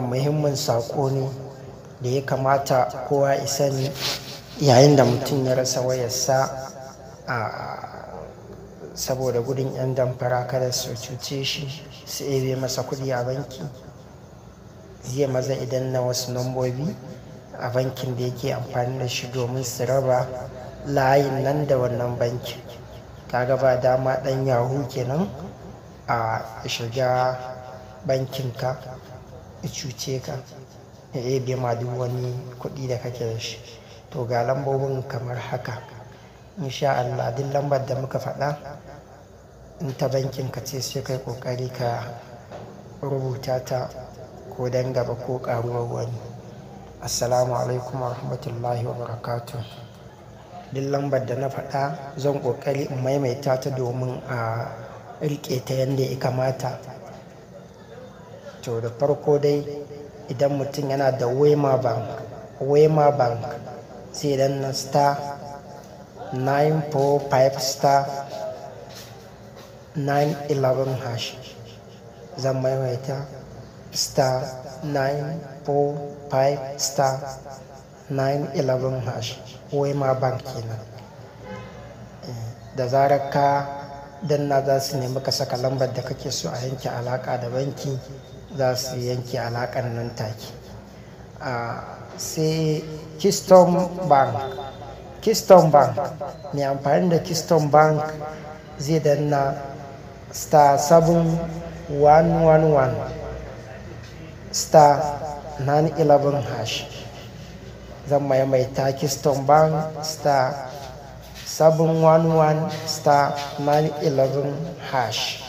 Muhimmin saƙo ne da ya kamata kowa ya sani yayin da mutum ya rasa wayarsa, saboda gudun 'yan damfara kada su cuce shi su ebe masa kuɗi a banki. Zai maza idan na wasu lambobi a bankin da yake amfani da shi domin su raba layin nan da wannan bankin. Kaga ba dama ɗan yahoo kenan a shiga bankinka ya cuce ka, ya ebe ma duk wani kuɗi da kake da shi. To, ga lambobin kamar haka. Insha Allah, duk lambar da muka faɗa in ta bankin ka ce, sai kai ƙoƙari ka rubuta ta ko don gaba ko ƙaruwar wani. Assalamu alaikum wa rahmatullahi wa barakatuh. Duk lambar da na faɗa zan ƙoƙari in maimaita ta domin a riƙe ta yadda ya kamata. To, da farko dai, idan mutum yana da Wema Bank, Wema Bank, zai danna *945*911#. Zan maimaita: *945*911#, Wema Bank kenan. Da zarar ka danna, za su nemi ka saka lambar da kake so a yanke alaƙa da banki, za su yanke alaƙar nan take. Sai Keystone Bank. Keystone Bank, mai amfani da Keystone Bank zai danna *7111*911#. Zan maimaita: Keystone Bank, *711*911#.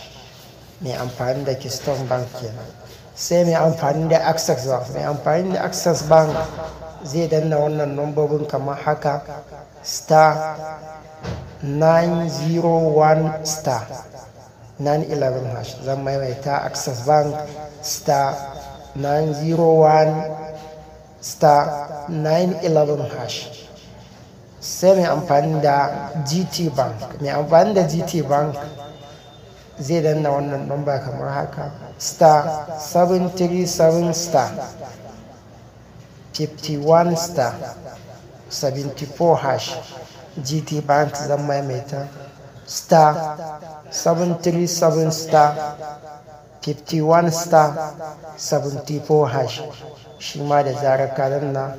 Mai amfani da Keystone Bank kenan. Sai mai amfani da Access Bank. Mai amfani da Access Bank zai danna wannan lambobin kamar haka: *901*911#. Zan maimaita: Access Bank, *901*911#. Sai mai amfani da GT Bank. Mai amfani da GT Bank zai danna wannan lamba kamar haka: *737*51*74#. GT Bank, zan maimaita: *737*51*74#. Shi ma da zarar ka danna,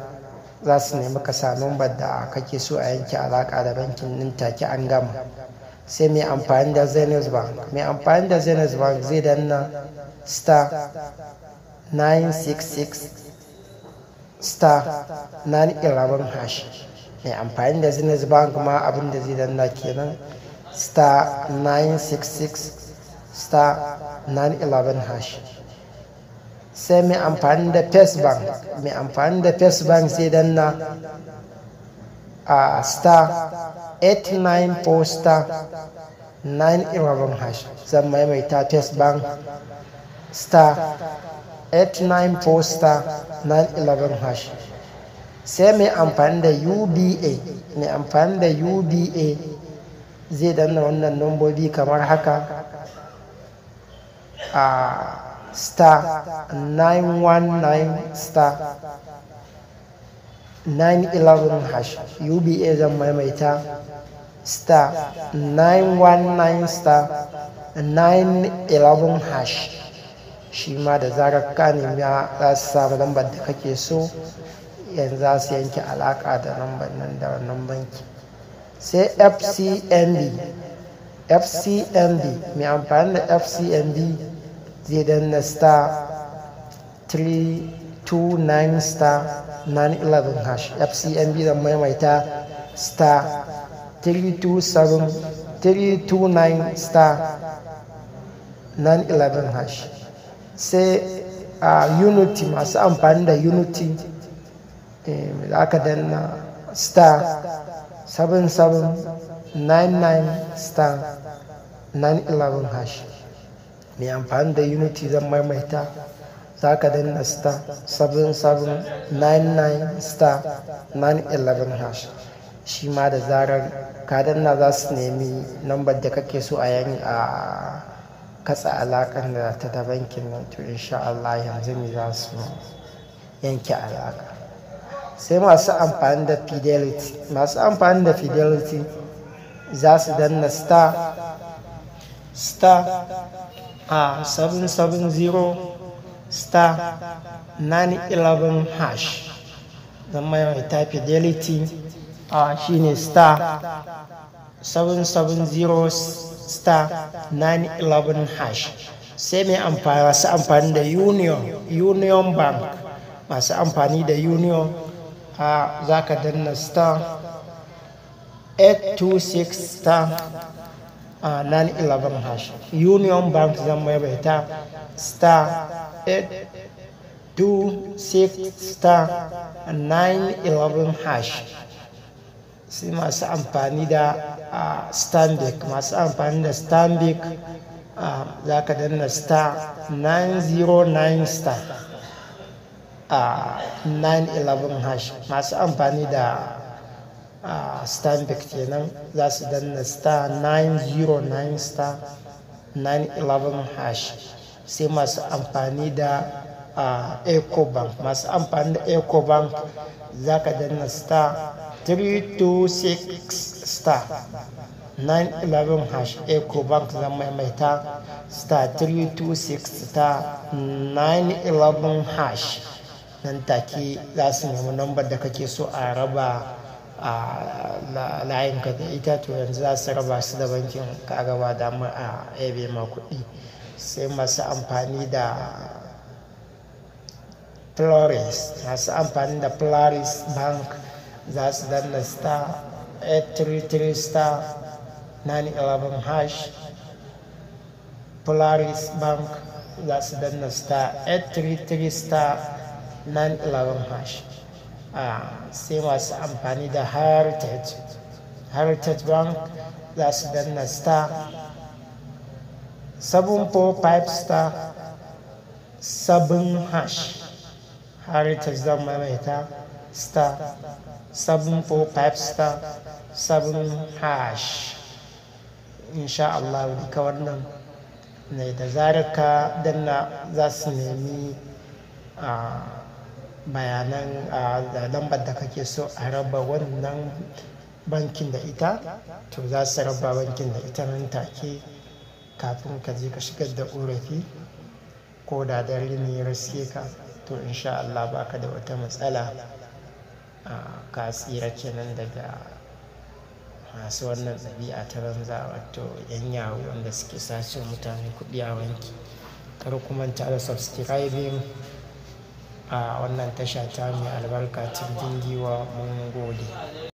za su nemi ka sa lambar da kake so a yanke alaƙa da bankin, nan take an gama. Sai mai amfani da Zenith Bank. Mai amfani da Zenith Bank zai danna *966*911#. Mai amfani da Zenith Bank ma abin da zai danna kenan: *966*911#. Sai mai amfani da First Bank. Mai amfani da First Bank zai danna a *894*911#. Zan maimaita: First Bank, *894*911#. Sai mai amfani da UBA. Mai amfani da UBA zai danna wannan lambobi kamar haka: a *919*911#. UBA, zan maimaita: *919*911#. Shi ma da zarar ka nemi, za su samu lambar da kake so, yanzu za su yanke alaƙa da lambar nan da wannan banki. Sai FCMB. FCMB, mai amfani da FCMB zai danna *329*911#. FCMB, zan maimaita: *327 329*911#. Sai a Unity. Masu amfani da Unity, za ka danna *7799*911#. Mai amfani da Unity, zan maimaita, za ka danna *7799*911#. Shi ma da zarar ka danna, za su nemi lambar da kake so a yan a katsa alaƙar da ta da bankin nan. To insha Allah yanzu ne za su yanke alaƙa. Sai masu amfani da Fidelity. Masu amfani da Fidelity za su danna star star a 770 star 911 hash. Zan maimaita, Fidelity a shine star 770 star 911 hash. Sai mai amfani, masu amfani da Union Bank. Masu amfani da Union, a za ka danna star 826 star 911 hash. Union Bank, zan maimaita, star 826 star 911 hash. Sai masu amfani da Stanbic. Masu amfani da Stanbic, za ka danna star 909 star 911 hash. Masu amfani da Stanbic kenan, za su danna star 909 star 911 hash. Sai masu amfani da Ecobank. Masu amfani da Ecobank, za ka danna star 326 star 911 hash. Ecobank, zan maimaita, star 326 star 911 hash. Nan take za su nemi lambar da kake so a raba a layinka da ita. To yanzu za su raba su da bankin ka, gaba damar a ebe ma kuɗi. Sai masu amfani da Polaris. Masu amfani da Polaris Bank za su danna star 833 star 911 hash. Polaris Bank za su danna star 833 star 911 hash. Sai masu amfani da Heritage. Heritage Bank za su danna star 745 star 7 hash. Heritage, zan maimaita, star 745 star 7 hash. Insha Allah duka wannan ne, da zarar ka danna za su nemi a bayanan da lambar da kake so a raba wannan bankin da ita. To za su raba bankin da ita nan take kafin ka je ka shigar da ƙorafi, ko da dare ne ya riske ka. To insha Allah baka da wata matsala, ka tsira kenan daga masu wannan ɗabi'a ta banza, wato 'yan yahoo wanda suke sace mutane kuɗi a banki. Kar ku manta da subscribing a wannan tasha ta mai albarka, Tumbin Giwa. Mun gode.